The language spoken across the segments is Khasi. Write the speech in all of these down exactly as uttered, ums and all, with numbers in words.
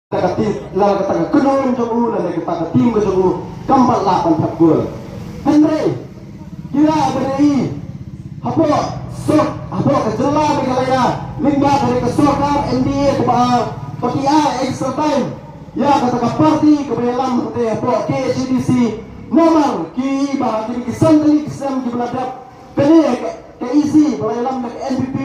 kata ka team, lane kata ka kynhun jong u, lane kata ka team ka jong u, kam pat lah ban thep gol. Hynrei, ki la ba dei, hapoh sor, hapoh ka jylla Meghalaya, lyngba ka dei ka sorkar M D A kaba ar, ba ki ai extra time ïa kata ka party kaba ïalam hangtei hapoh K H A D C, namar ki i ba ha kine ki san tylli ki snem kiba la dep, kane ka, ka E C ba la ïalam da ka N P P,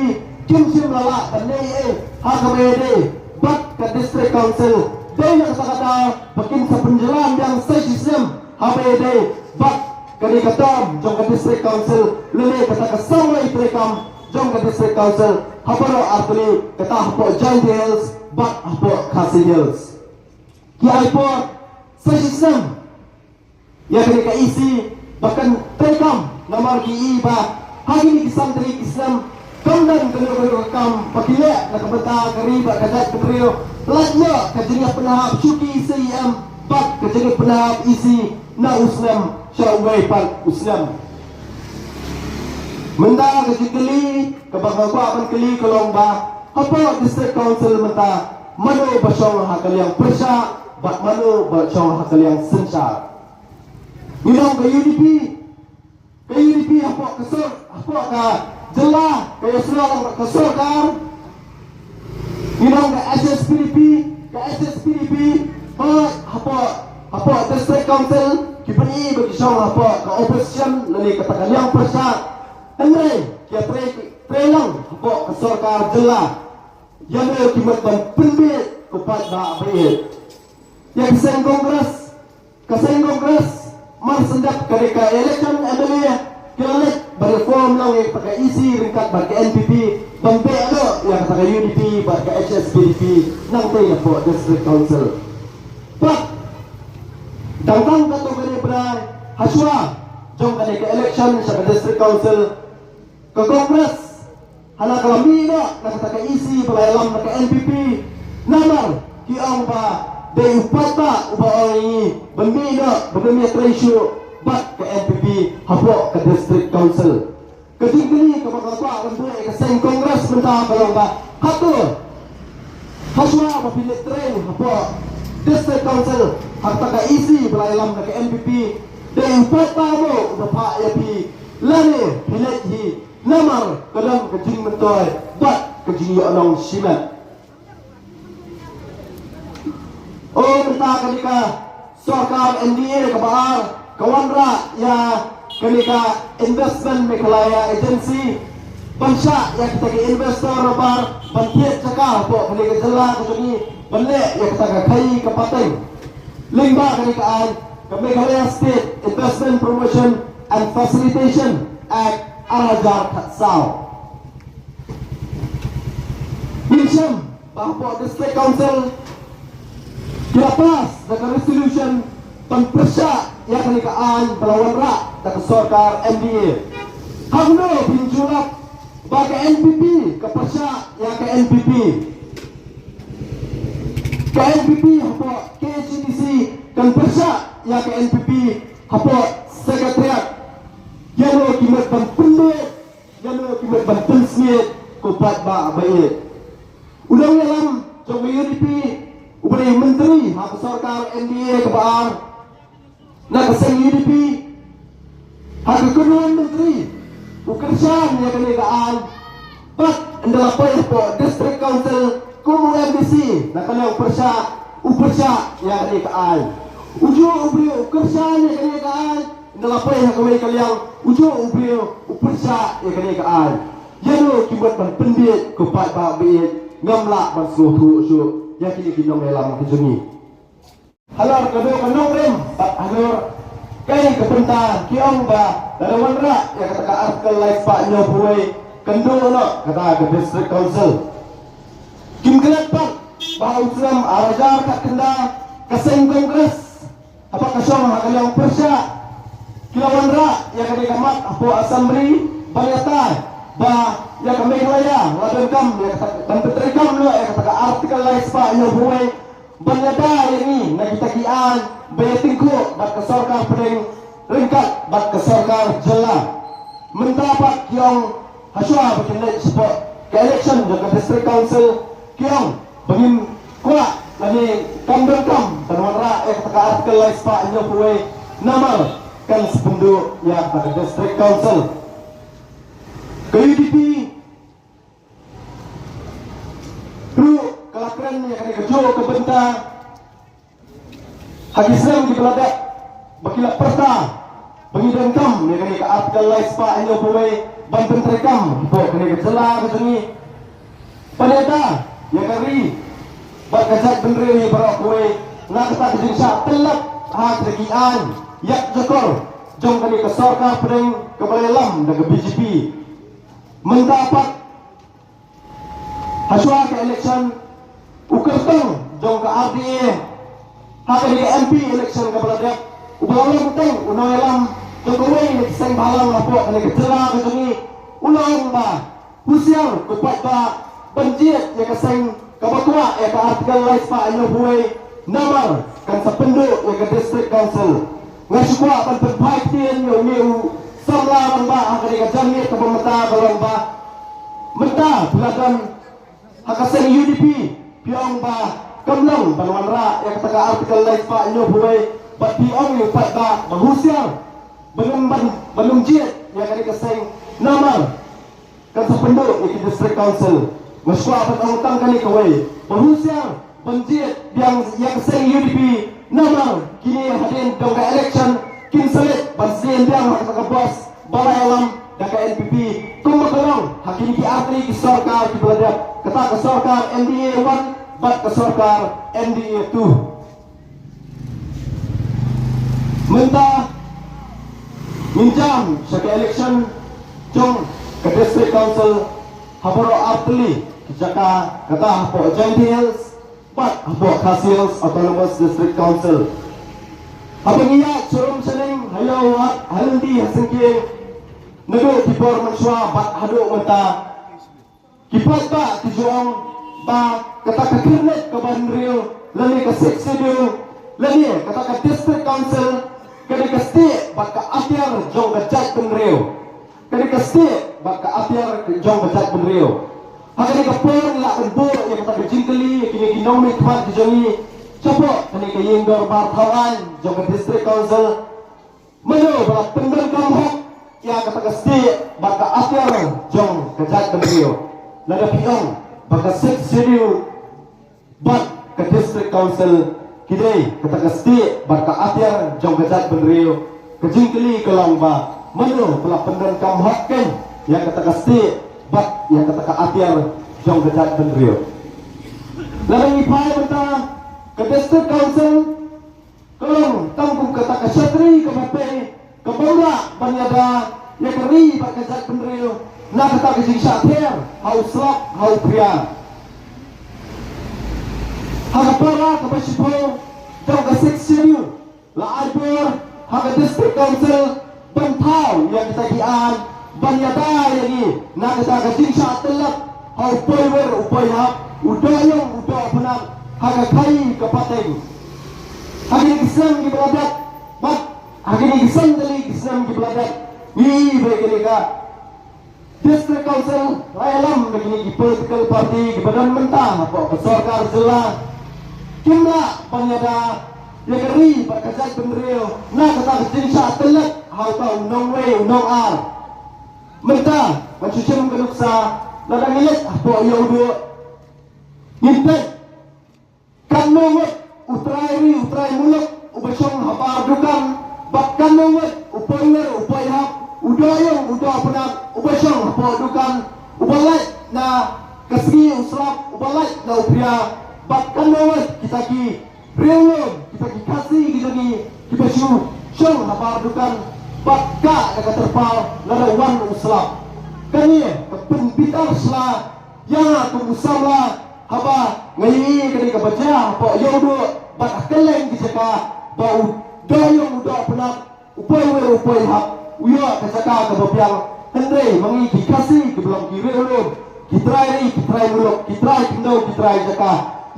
kim shym la lah ban leh ei ei ha kaba ïadei bad ka District Council. Dei na kata ka daw ba kin sa pynjlan biang sa shisnem ha kaba ïadei bad kane ka term jong ka District Council, lane kata ka samoi treikam jong ka District Council ha baroh artylli, kata hapoh Jaintia Hills bad hapoh Khasi Hills. Ki ai por sa shisnem ïa kane ka E C ba kan treikam, namar ki i ba ha kine ki san tylli ki snem kam don kano kano ka kam ba ki leh na ka bynta ka ri bad ka jaitbynriew. Lait noh ka jingïapynhap shuki C E M bad ka jingïapynhap E C na u snem sha uwei pat u snem. Mynta ka jingkylli kaba nga kwah ban kylli ka long ba, hapoh District Council mynta, mano ba shong ha ka liang pyrshah bad mano ba shong ha ka liang synshar? Ngi long ka U D P, ka U D P hapoh ka sor, hapoh ka jylla ka ïasyllok lang ka sorkar. Ngi long ka H S P D P, ka H S P D P, hooid, hapoh, hapoh District Council, ki pyni ba ki shong hapoh ka opposition, lane kata ka liang pyrshah. Hynrei ki ïatrei, trei lang hapoh ka sorkar jylla. Ïa no ki mut ban pynbiej ko paidbah ba ïeit? Ïa ka seng Congress, ka seng Congress, mar shen dep kane ka election M L A, ki la leit ban ïa form lang ïa kata ka E C ryngkat bad ka N P P, ban beh noh ïa kata ka U D P bad ka H S P D P nangtei hapoh District Council. Bad dang tang katto katne bnai hashwa jong kane ka election sha ka District Council, ka Congress hana ka la mih noh na kata ka E C ba la ïalam na ka N P P. Namar ki ong ba dei u paidbah uba ong ïa ngi ban mih noh, ban ym ïatrei shuh bad ka N P P hapoh ka District Council. Ka jingkylli kaba nga kwah ban buh ïa ka seng Congress mynta ka long ba, hato hashwa ba phi leit trei hapoh District Council ha kata ka E C ba la ïalam na ka N P P, dei u paidbah mo uba phah ïa phi, lane phi leit hi namar ka don ka jingmyntoi bad ka jingïohnong shimet? O mynta kane ka sorkar M D A kaba ar ka wanrah ïa kane ka Investment Meghalaya Agency ban shah ïa kita ki investor namar ban thied jaka hapoh kane ka jylla ka jong ngi ban leh ïa kata ka khaii ka pateng. Lyngba kane ka aiñ ka Meghalaya State Investment Promotion and Facilitation Act ar hajar khatsaw. Ngin shem ba hapoh District Council ki la pass da ka resolution ban pyrshah ïa kane ka aiñ ba la wanrah da ka sorkar M D A. Hangno phin ju lap ba ka N P P ka pyrshah ïa ka N P P? Ka N P P hapoh K H A D C kan pyrshah ïa ka N P P hapoh Secretariat. Ïa no ki mut ban pynbeit, ïa no ki mut ban pynsmiej, ko paidbah ba ïeit? U nongïalam jong ka U D P uba dei u myntri ha ka sorkar M D A kaba ar na ka seng U D P, ha ka kynhun myntri, u kyrshan ïa kane ka aiñ. Bad ynda la poi hapoh District Council kum u M D C na ka liang pyrshah, u pyrshah ïa kane ka aiñ. Ujuh u briew u kyrshan ïa kane ka aiñ, ynda la poi ha kawei ka liang ujuh u briew u pyrshah ïa kane ka aiñ. Ïa no ki mut ban pynbeit, ko paidbah ba ïeit? Ngam lah ban sngewthuh shuh ïa kine ki nongïalam ki jong ngi. Halor kano ka nongrim bad halor kaei ka bynta ki ong ba lada wanrah ïa kata ka Article lai spah hynñiewphew wei kan duh noh kata ka District Council? Kim klet pat ba ha u snem ar hajar khatkhyndai ka seng Congress haba ka shong ha ka liang pyrshah ki la wanrah ïa kane ka mat hapoh Assembly ban ïatai ba ïa ka Meghalaya la donkam ïa kata, ban pyntreikam noh ïa kata ka Article lai spah hynñiewphew wei ban ïada ïa ngi na kita ki aiñ ba ïatyngkhuh bad ka sorkar pdeng ryngkat bad ka sorkar jylla. Mynta pat ki ong hashwa ba kin leit shapoh ka election jong ka District Council, ki ong ba ngin kwah Kane kam donkam ban wanrah ïa kata ka Article lai spah hynñiewphew wei namar kan sa pynduh ïa kata ka District Council. Ka U D P ruh ka la kren ïa kane kajuh ka bynta ha ki snem kiba la dep ba ki la pyrta ba ngi donkam ïa kane ka Article lai spah hynñiewphew wei ban pyntreikam hapoh kane ka jylla ka jong ngi. Ban ïada ïa ka ri bad ka jaitbynriew hi baroh kawei na kata ka jingshah tyllep ha kata ki aiñ ïakjakor jong kane ka sorkar pdeng kaba la ïalam da ka B J P. Mynta pat, hashwa ka election, u kyrtong jong ka R D A ha kane ka M P election kaba la dep, uba la long teng u nongïalam jong kawei na ki seng bhalang hapoh kane ka jylla ka jong ngi, u la ong ba, husiar ko paidbah ban jied ïa ka seng kaba kwah ïa ka Article lai spah hynñiewphew wei namar kan sa pynduh ïa ka District Council. Nga shu kwah ban pynphai ktien ïa une u samla rangbah ha kane ka janmiet kaba mynta, ka long ba mynta phi la don ha ka seng U D P, phi ong ba kam long ban wanrah ïa kata ka Article lai spah hynñiewphew wei, bad phi ong ïa u paidbah ba husiar ban ym, ban, ban ym jied ïa kane ka seng namar kan sa pynduh ïa ki District Council. Nga shu kwah ban ong tang kane kawei, ba husiar ban jied biang ïa ka seng U D P namar kine hadien jong ka election kin sa leit ban sdien biang ha kata ka bos ba la ïalam da ka N P P, kumba ka long ha kine ki artylli ki sorkar kiba la dep, kata ka sorkar M D A one bad ka sorkar M D A two. Mynta ngin jam sha ka election jong ka District Council ha baroh artylli ki jaka, kata hapoh Jaintia Hills bad hapoh Khasi Hills Autonomous District Council. Haba ngi ïaid sharum shaneng, ha ïew, ha lynti, ha syngkien, naduh ki por mynshuwa bad haduh mynta, ki paidbah ki ju ong ba kata ka khyrnit kaba hynriew lane ka Sixth Schedule lane kata ka District Council ka dei ka stieh bad ka atiar jong ka jaitbynriew. Ka dei ka stieh bad ka atiar jong ka jaitbynriew. Ha kane ka por ngi lah ban buh ïa kata ka jingkylli ïa kine ki nongmihkhmat ki jong ngi shapoh kane ka ïing dorbar thaw aiñ jong ka District Council. Mano ba la pyndonkam hok ïa kata ka stieh bad ka atiar jong ka jaitbynriew? Lada phi ong ba ka Sixth Schedule bad ka District Council ki dei kata ka stieh bad ka atiar jong ka jaitbynriew, ka jingkylli ka long ba mano ba la pyndonkam hok keiñ ïa kata ka stieh bad ïa kata ka atiar jong ka jaitbynriew? Lada ngi phai mynta, ka District Council ka long tang kum kata ka shatri kaba pei, kaba ym lah ban ïada ïa ka ri bad ka jaitbynriew na kata ka jingshah pher ha u slap ha u phria. Ha ka para kaba shiphew jong ka Sixth Schedule la ai bor ha ka District Council ban thaw ïa kita ki aiñ ban ïada ïa ngi na kata ka jingshah tyllep ha u poiwer u poihap, u dohïong u dohpnat ha ka khaii ka pateng. Ha kine ki snem kiba la dep bad ha kine ki san tylli ki snem kiba la dep, ngi i ba kine ka District Council la ïalam da kine ki political party kiba don mynta hapoh ka sorkar jylla kim lah ban ïada ïa ka ri bad ka jaitbynriew na kata ka jingshah tyllep ha uta u nongwei u nongar. Mynta ngan shu shim ka nuksa, lada ngi leit hapoh Ïewduh ngin peit katno ngut u trai ri u trai muluk uba shong habar dukan, bad katno ngut u poiwer u poihap, u dohïong u dohpnat uba shong hapoh dukan, uba lait na ka sngi u slap, uba lait na u phria, bad katno ngut kita ki riewlum, kita ki Khasi ki jong ngi kiba shu shong habar dukan bad kah da ka tyrpal lada wan u slap. Kane ka pynbitar sla ïa nga kum u samla haba nga ïohi kane kaba jia hapoh Ïewduh bad ha kylleng ki jaka ba u dohïong u dohpnat, u poiwer u poihap u ïoh ka jaka kaba biang. Hynrei ma ngi ki Khasi kiba long ki riewlum, ki trai ri, ki trai muluk, ki trai khyndew, ki trai jaka,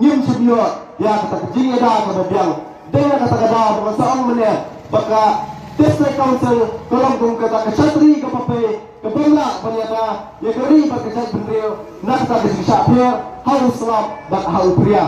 ngim shym ïoh ïa kata ka jingïada kaba biang. Dei na kata ka daw ba nga sa ong mynne ba ka District Council ka long kum kata ka shatri kaba pei, kaba ym lah ban ïada ïa ka ri bad ka jaitbynriew na kata ka jingshah pher ha u slap bad ha u phria.